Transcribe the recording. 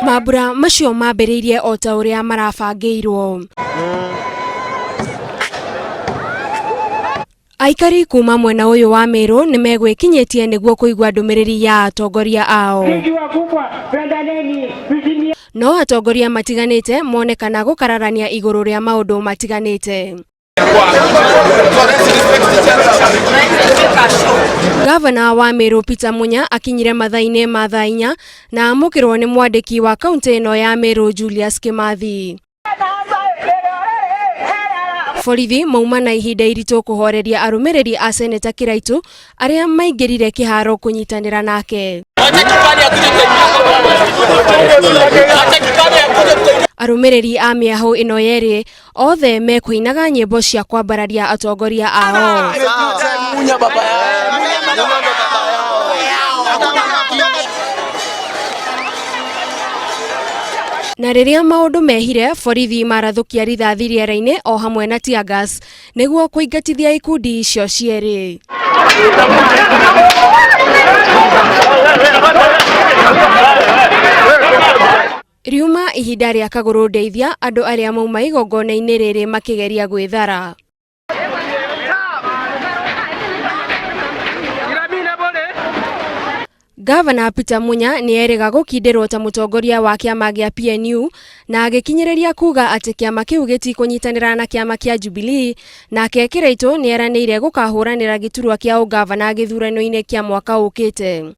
Mambura macio mambĩrĩirie o ta ũrĩa marabangĩirwo. Aikari kuma mwena ũyũ wa Meru nĩ megwĩkinyĩtie nĩguo kũigua ndũmĩrĩri ya atongoria ao. No atongoria matiganĩte monekana gũkararania igũrũ rĩa maũndũ matiganĩte. Gavana wa Meru Peter Munya akinyire mathaa-inĩ ma thaa inya na amũkĩrwo nĩ mwandĩki wa kaunti ĩno ya Meru Julius Kimathi. Borithi mauma na ihinda iritũ kũhoreria arũmĩrĩri a Seneta Kiraitu arĩa maingĩrire kĩharo kũnyitanĩra nake. Arũmĩrĩri a mĩahũ ĩno yerĩ othe mekũinaga nyĩmbo cia kwambararia atongoria ao. Na rĩrĩa maũndũ mehire, borithi marathũkia rithathi rĩera-inĩ o hamwe na tear gas nĩguo kũingatithia ikundi icio cierĩ. Riuma ihinda rĩa kagũrũ ndeithia andũ arĩa mauma igongona-inĩ rĩrĩ makĩgeria gwĩthara. Gavana Peter Munya nĩ erĩga gũkindĩrwo ta mũtongoria wa kĩama gĩa PNU na agĩkinyĩrĩria kuga atĩ kĩama kĩu gĩtikũnyitanĩra na kĩama kĩa Jubilee. Nake Kĩraitũ nĩ eranĩire gũkahũranĩra gĩturwa kĩa ũgavana gĩthurano-inĩ kĩa mwaka ũkĩte.